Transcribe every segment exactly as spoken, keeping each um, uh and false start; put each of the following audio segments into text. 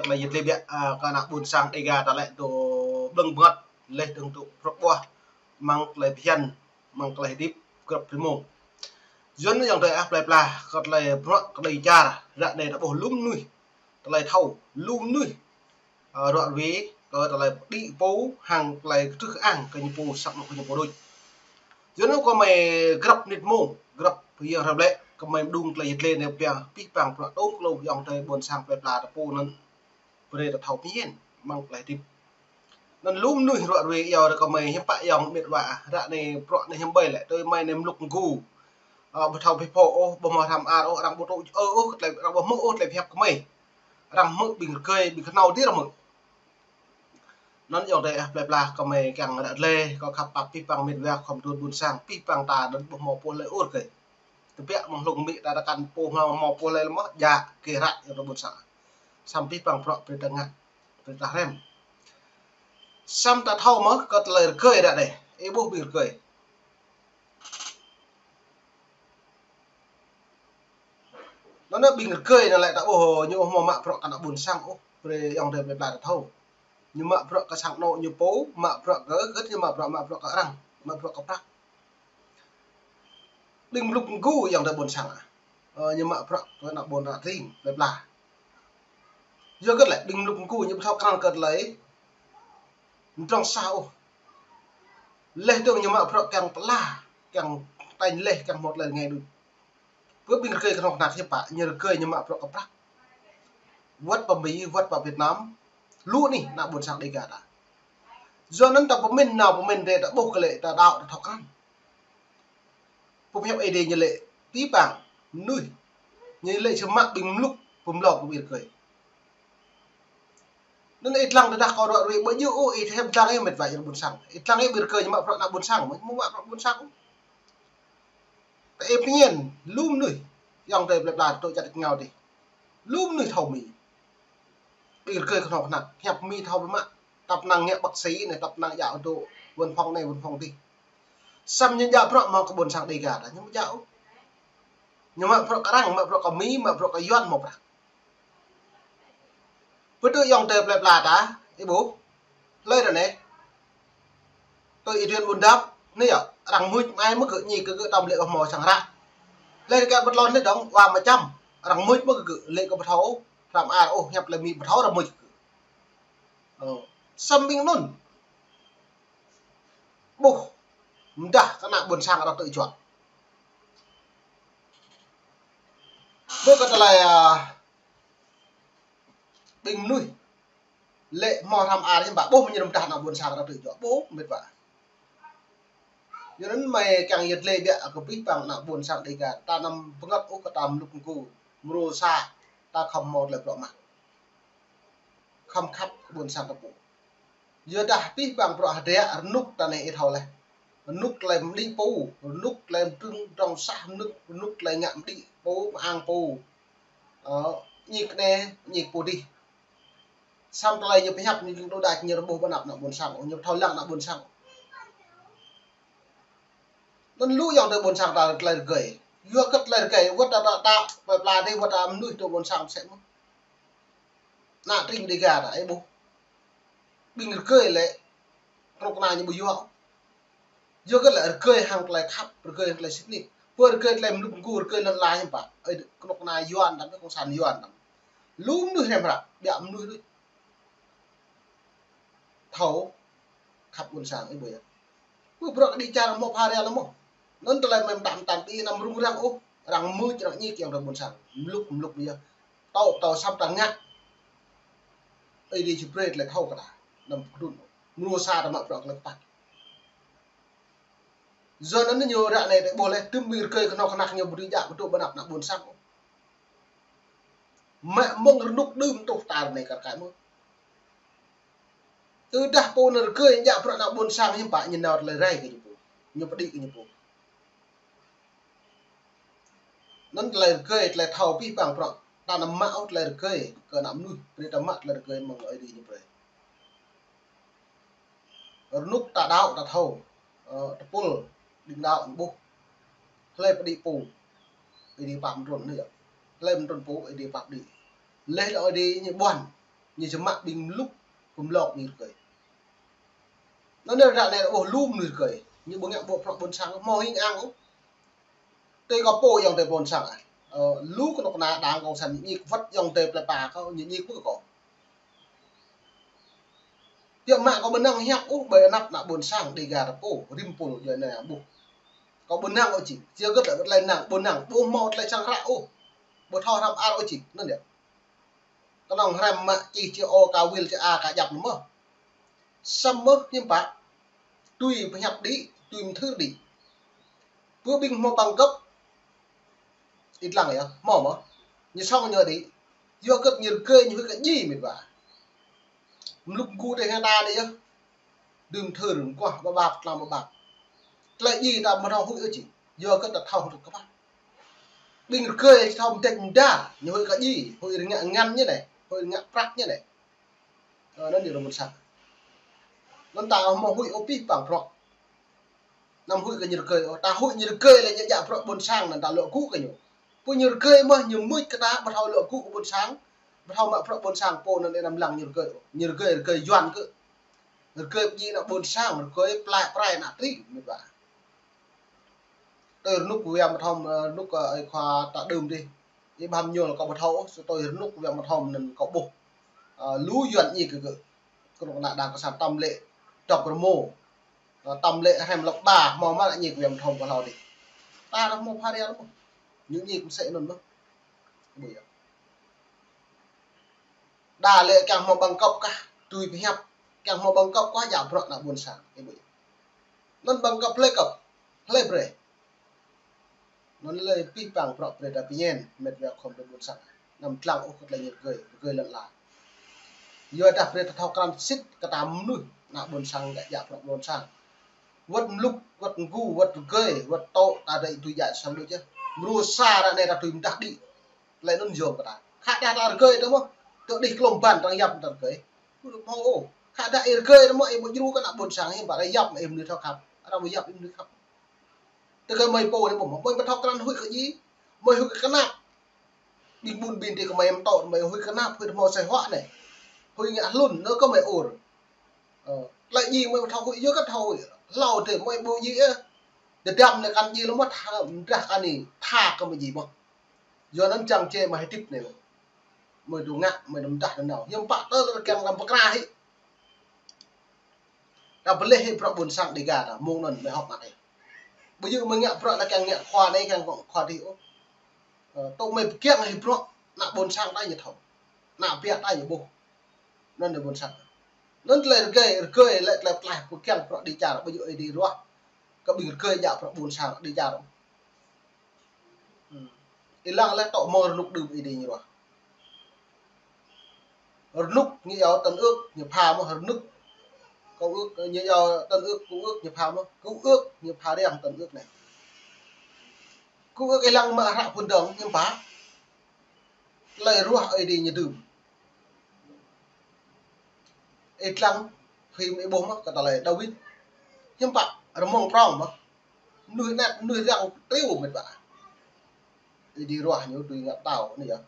Tơlơi yit lĕ biă, a, kơ ană ƀôn sang Dêga ta lĕ tŭ blơ̆ng bơngăt, leh dơ̆ng tŭ prŏk ƀuah, mơ̆ng tơlơi phiăn, mơ̆ng tơlơi hơdip, grăp rĭm mông. Yua anŭn ayŏng adơi ah plơi pla, kơ tơlơi bruă kơđi čar, ră anai ta ƀuh lu mơnuih, tơlơi thâo, lu mơnuih, a, ruă ruê, kơ tơlơi pơđĭ pô, hăng tơlơi kơtrưh kơang, kơ ñu pô, săp anŏ kơ ñu pô đôč. Yua anŭn kơmơi grăp mơnit mông, grăp yơh ră lĕ, kơmơi mơđung tơlơi yit lĕ anai pia, pih pang bruă tôm klô ayŏng adơi ƀôn sang plơi pla ta pô anŭn. Brơi ta thâo phiăn, mơ̆ng tơlơi hơdip. Anŭn lu mơnuih ruă ruê iâu ră kơmơi hiư̆m pă ayŏng met wa, ră anai bruă anai hiư̆m ƀai lĕ, tui mơi anai mlŭk mgu. A, ƀu thâo pih pô ôh, ƀu hmâo hrăm ar ôh, arăng ƀu tŭ, ơ, ôh, tơlơi, arăng ƀu hmư̆ ôh, tơlơi pơhiăp kơmơi. Arăng hmư̆ ƀing rơgơi, ƀing kơhnâo dih arăng hmư̆. Anŭn ayŏng adơi ah plơi pla kơmơi kiăng ră lĕ, kơ khăp pap pih pang met wa khŏm tŭ ƀôn sang, pih pang ta anŭn ƀu hmâo pô hlơi ôh rơgơi. Tơbiă mơ̆ng hlung mĭ ta rơkăn pô hmâo, hmâo pô hlơi lĕ mơ̆, jak kơ ră ayŏng adơi ƀôn sang. Samơ̆ pih pang bruă brơi ta ngă, brơi ta hrăm. Samơ̆ ta thâo mơ̆ kơ tơlơi rơgơi ră anai, ih ƀuh ƀing rơgơi. Anŭn anai ƀing rơgơi anŭn lĕ ta ƀuh ñu ƀu hmâo mă bruă kơ ană ƀôn sang ôh, brơi ayŏng adơi plơi pla ta thâo. Ñu mă bruă kơ sang anŏ ñu pô, mă bruă kơ, kơ ñu mă bruă, mă bruă kơ arăng, mă bruă kơ prăk. Ƀing mlŭk mgu ayŏng adơi ƀôn sang ah. Ơ, ñu mă bruă kơ ană ƀôn ră tring, plơi pla. Yua kơ lĕ, ƀing mlŭk mgu ñu ƀu thâo krăn kơ tơlơi mdrŏng sah ôh. Leh dơ̆ng ñu mă bruă kiăng pơala, kiăng tañ leh, kiăng hmâo tơlơi rơngai đôč. Pơ ƀing rơgơi kơhnâo kơhnăk hiư̆m pă, ñu rơgơi ñu mă bruă kơ prăk. Wơ̆t pơ Mi, wơ̆t pơ Việt Nam, lu anih ană ƀôn sang Dêga ta. Yua anŭn ta pơmĭn nao pơmĭn rai ta ƀuh kơ lĕ ta đaŏ ta thâo krăn. Pơhiăp Ơi Adai ñu lĕ pih pang mơnuih. Ñu lĕ či mă ƀing mlŭk pơmlâo kơ ƀing rơgơi. Anŭn ih lăng tơdah kâo ruă ruê ƀu djơ̆ ôh, ih hiư̆m lăng ih met wa ayŏng ƀôn sang. Ih lăng ih ƀing rơgơi ñu mă bruă ană ƀôn sang, mơ̆ mă bruă ƀôn sang. Ta ih pơñen, lu mơnuih, ayŏng adơi plơi pla tŭ čăt kơngao dih. Lu mơnuih thâo Mi. Ƀing rơgơi kơhnâo kơhnăk, hiăp Mi thâo biă mă. Tăp năng ngă bác sĩ anai, tăp năng djă tŭ văn phòng anai, văn phòng dih. Samơ̆ ñu djă bruă mơ̆ng kơ ƀôn sang Dêga ta, ñu ƀu djă ôh. Ñu mă bruă kơ arăng, mă bruă kơ Mi, mă bruă kơ Yuan hmâo prăk. Pơtui ayŏng adơi plơi pla ta, ih ƀuh. Hlơi ră anai. Tui ih duen ƀun dăp, anai yơh, arăng mưč mai mơ̆ gơ̆ ñi kơ gơ̆ tơm lĕ ƀu hmâo sang ră. Hlơi ră kơ pơtlon anai dơ̆ng, wa mơčăm. Arăng mưč mơ̆ gơ̆, lĕ kơ ƀu thâo, hrăm ar ôh, hiăp tơlơi Mi ƀu thâo arăng mưč gơ̆. Ơ, samơ̆ ƀing anŭn. Ƀuh, mơdah kơ ană ƀôn sang arăng tŭ juă. Ƀuh kơ tơlơi, a, ƀing mơnuih. Lĕ hmâo hrăm ar hiư̆m pă ƀuh mơñum mơdah ană ƀôn sang arăng tŭ juă ƀuh met wa. Yua anŭn mơi kiăng yit lĕ biă kơ pih pang ană ƀôn sang Dêga ta anăm bơngăt ôh kơ ta mlŭk mgu. Mrô sa ta khŏm hmâo tơlơi bruă mă. Khŏm khăp kơ ƀôn sang ta pô. Yua dah pih pang bruă hơdră rơnŭk ta anai ih thâo leh. Rơnŭk tơlơi mơđĭ pô, rơnŭk tơlơi mdrŏng, mdrŏng sah rơnŭk, rơnŭk tơlơi ngă mơđĭ pô, mơang pô. Ơ, ñik anai, ñik pô dih. Samơ̆ tơlơi ñu pơhiăp ñu jing đôč đač ñu ƀu ƀuh ƀơi anăp ană ƀôn sang, ñu thâo lăng ană ƀôn sang. Anŭn lu ayŏng adơi ƀôn sang ta tơlơi rơgơi. Yua kơ tơlơi rơgơi, wơ̆t ta, ta, ta, plơi pla dih, wơ̆t ta mơnuih tŭ ƀôn sang sĕ mơ̆. Ană tring Dêga ta, ih ƀuh. Ƀing rơgơi lĕ, kơnuk kơna ñu ƀu yua. Yua kơ lĕ rơgơi hăng tơlơi khăp, rơgơi hăng tơlơi sĭt nik. Pơ rơgơi tơlơi mlŭk mgu, rơgơi lŏn ala hiư̆m pă. Ơi, kơnuk kơna Yuan ta, kông san Yuan ta. Lu mơnuih hrăm hră, biă mơnuih đôč. Thâo, khăp ƀôn sang, ih ƀuh yơh. Pơ bruă kơđi čar hmâo pha ria lăm mơ̆. Anŭn tơlơi mơ̆n tam tam ƀing anăm rŭng răng ôh, arăng mưč arăng ñik ayŏng adơi ƀôn sang. Mlŭk, mlŭk yơh. Tơl, tơl samơ̆ ta ngă. Ơi Adai či brơi tơlơi thâo kơ ta. Anăm kơdŭn. Mrô sa ta mă bruă kơ lĕ kơpă. Yua anŭn ñu ră anai ta ƀuh leh, tơm ƀing rơgơi kơhnâo kơhnăk ñu ƀu dưi djă pơtŭ ƀơi anăp ană ƀôn sang. Mă mơ̆ng rơnŭk đưm truh ta ră anai kar kaĭ mơ̆. Tơdah pô anŭn rơgơi djă bruă ană ƀôn sang hiư̆m pă ñu nao tơlơi rai kơ ñu pô. Ñu pơđĭ kơ ñu pô. Anŭn tơlơi rơgơi, tơlơi thâo pih pang bruă. Ta anăm mă ôh tơlơi rơgơi kơ ană mơnuih, brơi ta mă tơlơi rơgơi mơ̆ng Ơi Adai ñu brơi. Rơnŭk ta đaŏ ta thâo, ơ, tơpul, đing đaŏ ñu ƀuh. Hlơi pơđĭ pô, Ơi Adai pap mơtrŭn anai yơh. Hlơi mơtrŭn pô, Ơi Adai pap đĭ. Leh lŏ Ơi Adai ñu ƀuăn. Ñu či mă ƀing mlŭk, kơmlok ƀing rơgơi. Anŭn anai ră anai ôh lu mơnuih rơgơi. Ñu ƀu ngă ƀu bruă ƀôn sang, hmâo hing ang ôh. Tui kơ pô ayŏng adơi ƀôn sang ah. Ơ, lu kơnuk kơna Đảng Cộng sản ñu ñik wơ̆t ayŏng adơi plơi pla kâo, ñu ñik ƀu kơ kâo. Biă mă kâo ƀu năng hiăp ôh, ƀơi anăp ană ƀôn sang Dega ta pô, rĭm pô djuai ania ƀuh. Kâo ƀu năng ôh čih, či gơ̆t lĕ tơlơi năng, ƀu năng, ƀu hmâo tơlơi sang hră ôh. Ƀu thâo hrăm ar ôh čih, anŭn yơh. Kơnơ̆ng hrăm mă čih či ôh, ka wil či a, ka djăp anŭn mơ̆n. Samơ̆ hiư̆m pă, tui pơhiăp đĭ, tui mơthưr đĭ. Pơ ƀing hmâo bằng cấp, ih lăng yơh, hmâo mơ̆n. Ñu song ñu đĭ, yua kơ ñu rơgơi ñu huĭ kơ djai mĭt wa. Mlŭk mgu tơ hăng ta đĭ yơh. Đưm thơr, mơguah, ƀơƀăp, tlam ƀơƀăp. Tơlơi djai ta ƀu thâo huĭ ôh čih, yua kơ ta thâo hơdră kơpă. Ƀing rơgơi thâo mơdĕč mơda, ñu huĭ kơ djai, huĭ rơngă ngăn ñu anai, huĭ rơngă prăk ñu anai. Ơ, anŭn yơh ƀôn sang. Anŭn ta hmâo huĭ ôh pih pang bruă. Anăm huĭ kơ ñu rơgơi ôh, ta huĭ ñu rơgơi lĕ ñu djă bruă ƀôn sang anŭn ta luă gŭ kơ ñu. Pô ñu rơgơi mơ̆n ñu mưč kơ ta, ƀu thâo luă gŭ kơ ƀôn sang, ƀu thâo mă bruă ƀôn sang pô anŭn anăm lăng ñu rơgơi ôh. Ñu rơgơi, rơgơi Yuan kơ. Rơgơi pơdjai ană ƀôn sang, rơgơi plai prai ană tring, mĭt wa. Tui rơnŭk Wia Mơthom, ơ, rơnŭk, ơ, ơi khua ta đưm dih. Ih ƀuh mơñum kâo ƀu thâo ôh, sơ tui rơnŭk Wia Mơthom anŭn kâo ƀuh. Ơ, lu Yuan ñik kơ gơ̆. Kơnuk kơna Đảng Cộng sản tơm lĕ dŏ rơmô. Ơ, tơm lĕ hrăm lŏk ba, hmâo mă ñik Wia Mơthom kơ hlâo dih. Ta ră hmâo pha ria ră hmâo. Ñu ñik mơsĕ anŭn mơ̆n. Ƀu yơh. Đa lĕ kiăng hmâo bằng cấp kah, tui pơhiăp, kiăng hmâo bằng cấp kah djă bruă ană ƀôn sang, ih ƀuh. Anŭn bằng cấp hlơi cấp, hlơi brơi. Anŭn lĕ pih pang bruă brơi ta pơñen, mĕt wa khŏm tơ ƀôn sang. Anăm lăng ôh kơ tơlơi ñu rơgơi, rơgơi lŏn ala. Yua dah brơi ta thâo krăn sĭt kơ ta mơnuih ană ƀôn sang ngă djă bruă ƀôn sang. Wơ̆t mlŭk, wơ̆t mgu, wơ̆t rơgơi, wơ̆t tŏ, ta đĭ tui djă sang đôč yơh. Mrô sa ră anai ta tui mơdah đĭ. Tơlơi anŭn yôm kơ ta. Khă dah ta rơgơi tơ mơ̆n, tơ đih klôm ban arăng yap ta rơgơi. Ƀu hmâo ôh. Khă dah ih rơgơi tơ mơ̆n, ih ƀu djru kơ ană ƀôn sang, hiư̆m pă arăng yap mă ih mơnuih thâo khăp. Arăng ƀu yap ih mơnuih khăp. Tơ kơ mơi pô anai ƀu hmâo, mơi ƀu thâo krăn huĭ kơ djai, mơi huĭ kơ kơnap. Ƀing ƀun ƀing tih kơ mơi mơtô, mơi huĭ kơnap, huĭ hmâo asơi huă anai. Huĭ ngă hlŭn, anŭn kơ mơi ur. Ơ, tơlơi djai mơi ƀu thâo huĭ, yua kơ thâo huĭ. Hlâo tơ mơi ƀu djai ôh. Tơdăm anai kăn djai lơ̆m mơ̆n, tha, mơdrah kăn anai, tha kơ mơi djai mơ̆n. Yua anŭn čang čê mơi hơdip anai. Mơi dŏ ngă, mơi dŏ mơdah dŏ nao. Hiư̆m pă tơl rơkeng lăm pơkra hĭ. Ta pơleh hĭ bruă ƀôn sang Dega ta, mơ̆ng anŭn mơi hŏk ngă hĭ. Ƀu djơ̆ mơi ngă bruă anai kiăng ngă khua anai kiăng khua dih ôh. Ơ, tŏ mơi pơkiăng hĭ bruă ană ƀôn sang ta ñu thâo. Ană biă ta ñu ƀuh. Anŭn yơh ƀôn sang. Anŭn tơlơi rơgơi, rơgơi lĕ tơlơi pơklaih pơkiăng bruă dêh čar, ƀu djơ̆ Ơi Adai ruah kơ ƀing rơgơi djă bruă ƀôn sang dêh čar. Hmm. Ih lăng lĕ tŏ mơ̆ng rơnŭk đưm Ơi Adai ñu ruah. Rơnŭk ñu iâu tân ước ñu pha mơ̆n, rơnŭk công ước, ñu iâu tân ước công ước ñu pha mơ̆n, công ước ñu pha riăng tân ước anai. Công ước ih lăng mă hră phŭn dơ̆ng hiư̆m pă. Tơlơi ruah Ơi Adai ñu đưm. Ih lăng phim ih ƀuh mơ̆n kơ tơlơi Dawid. Hiư̆m pă rơmơ̆ng prŏng mơ̆n. Mơnuih anet, mơnuih răng triu mĕt wa. Ih đĭ ruah ñu tui ngă pơtao anai yơh.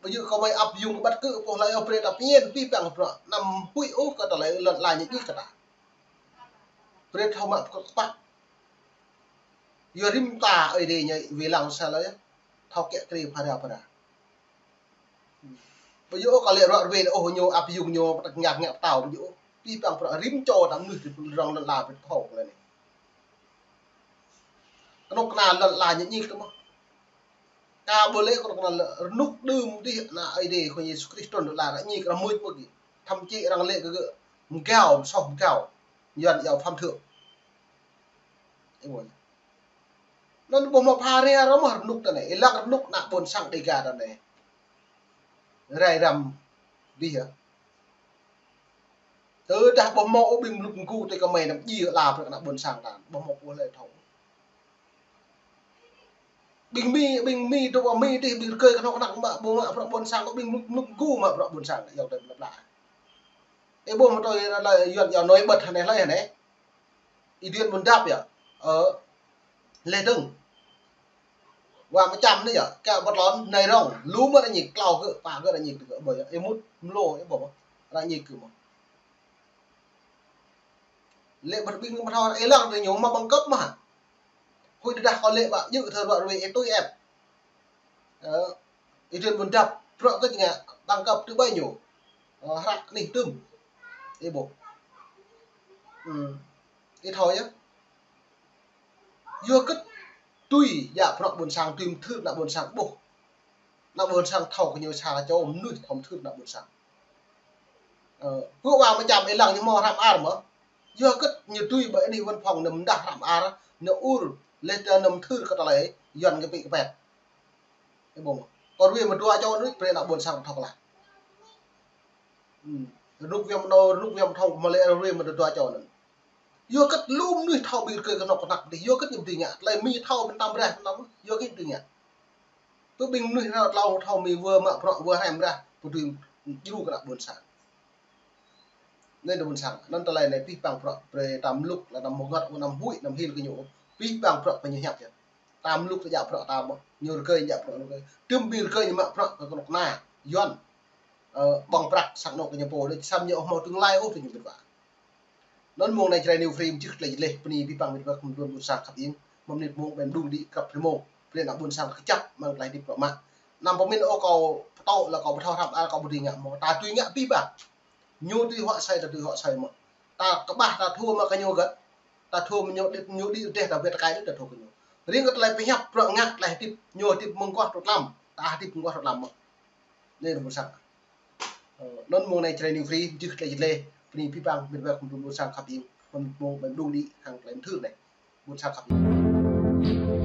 Ƀu djơ̆ kơ mơi ăp yŭng kơ ƀăt kơ pô hlơi ôh, brơi ta pơñen pih pang bruă. Anăm huĭ ôh kơ tơlơi lŏn ala ñu djik kơ ta. Brơi thâo mă pơkŏt kơpă. Yua rĭm ta Ơi Adai ñu wai lăng sa lơi. Thâo kiă kriê phara phara. Ƀu djơ̆ ôh kơ lĕ ruă ruê ôh ñu ăp yŭng ñu pơtăk ngă ngă pơtao ƀu djơ̆ ôh. Pih pang bruă rĭm čô ta mơnuih rŏng lŏn ala ƀu thâo kơ lĕ anai. Kơnuk kơna lŏn ala ñu ñik tơ mơ̆n. Ka ƀu lĕ kơnuk kơna lŏn, rơnŭk đưm dih ană Ơi Adai Khua Yêsu Krist trŭn lŏn ala arăng ñik arăng mưč mơ̆ gih. Thậm chí arăng lĕ kơ gơ̆ mơgao, mơsoh mơgao. Yuan iâu phạm thượng. Ih ƀuh. Anŭn ƀu hmâo pha ria rơmơ̆ rơnŭk ta anai, ih lăng rơnŭk ană ƀôn sang Dega ta anai. Rai răm dih yơh. Tơdah ƀu hmâo ôh ƀing mlŭk mgu tui kơ mơi anăm djai ala bruă ană ƀôn sang ta, ƀu hmâo pô hlơi thâo. Ƀing Mi, ƀing Mi, tơ ƀuh Mi dih, ƀing rơgơi kơnuk kơna mă, ƀu mă bruă ƀôn sang, ƀing mlŭk, mlŭk mgu mă bruă ƀôn sang, iâu tơ plăp plăp. Ih ƀuh mơ̆ tui la Yuan iâu nổi bật hơnai hlơi hơnai. Ih Điện Biên Đáp yơh. Ơ, Lê Tưng. Wa mă čăm anai yơh, kơ ƀơ̆t lŏn, anai rŏng, lu mă ră ñik, klâo gơ̆, pă gơ̆ ră ñik gơ̆, ƀơi yơh, ih mŭt, mlâo, ih ƀuh, ră ñik gơ̆ mơ̆n. Lĕ ƀơ̆t ƀing mơ̆ thâo, ih lăng tơ ñu mă bằng cấp mơ̆. Huĭ tơdah kâo lĕ ƀă, djơ̆ thơ ruă ruai, ih tui ĕp. Ơ, ih tui ƀôn dăp, bruă kơ ñu ngă, bằng cấp tơ ƀơi ñu. Ơ, hră anih tơm. Ih ƀuh. Ih thâo yơh. Yua kơ tui djă bruă ƀôn sang, tui mơthưr ană ƀôn sang ƀuh. Ană ƀôn sang thâo kơ ñu sa čô mơnuih thâo mơthưr ană ƀôn sang. Ơ, pơ wa mă čăm ih lăng ñu hmâo hră mơar mơ̆. Yua kơ ñu tui ƀơi anih văn phòng ñu mơdah hră mơar, ñu ur, leh tơ ñu mơthưr kơ tơlơi, Yuan kơ pĭ kơ pĕt. Ih ƀuh mơ̆. Kơ ruai mă dua čô anai, brơi ană ƀôn sang thâo klah. Rơnŭk viăm anŏ, rơnŭk viăm thâo, mă lĕ ruai mă dua čô anŭn. Yua kơ lu mơnuih thâo ƀing rơkơi kơnuk kơna pơdih, yua kơ ñu ƀu dưi ngă. Tơlơi Mi thâo ƀing tam rah, tam, yua kơ ñu ƀu dưi ngă. Pơ ƀing mơnuih thâo, tlâo thâo Mi wơ̆t mă bruă wơ̆t hrăm rah, pơdui djru kơ ană ƀôn sang. Anai ană ƀôn sang, anŭn tơlơi anai pih pang bruă, brơi tam lŭk, lĕ anăm mơngăt, anăm huĭ, anăm hil kơ ñu. Pih pang bruă kơ ñu hiăp yơh. Tam lŭk tơ djă bruă tam mơ̆, ñu rơkơi djă bruă rơkơi. Tơm ƀing rơkơi ñu mă bruă kơ kơnuk kơna, Yuan. Ơ, ƀơ̆ng prăk sang anŏ kơ ñu pô, lĕ samơ̆ ñu ƀu hmâo tương lai ôh tơ ñu ƀing wa. Anŭn mông anai Jrai New Free mơčih tơlơi jơleh, bơni pih pang mĭt wa kơ mơdruôn ƀôn sang khăp ing, mơ̆ mơnit mông ƀĕ mđung đĭ krăp rơmô, brơi ană ƀôn sang kơčăp, mơ̆ng tơlơi hơdip bruă mă. Anăm pơmĭn ôh kâo pơtô lĕ kâo ƀu thâo hrăm mơar, kâo ƀu dưi ngă mơ̆, ta tui ngă pih pang. Ñu tui huă asơi, ta tui huă asơi mơ̆. Ta kơƀah ta thua mă kơ ñu gơ̆t. Ta thua mă ñu đĭ, ñu đĭ rơdêh ta wơ̆t tơkai đĭ ta thua kơ ñu. Ring kơ tơlơi pơhiăp bruă ngă tơlơi hơdip, ñu hơdip mơguah tŭ tlam. Ta hơdip mơguah tŭ tlam mơ̆. Anai ană ƀôn sang. Ơ, anŭn mông anai Jrai New Free, mơčih tơlơi jơleh, bơni pih pang, mĭt wa kơ mơdruôn ƀôn sang khăp ing, mơ̆ mông ƀĕ mđung đĭ, hăng tơlơi mơthưr anai. Ƀôn sang khăp ing.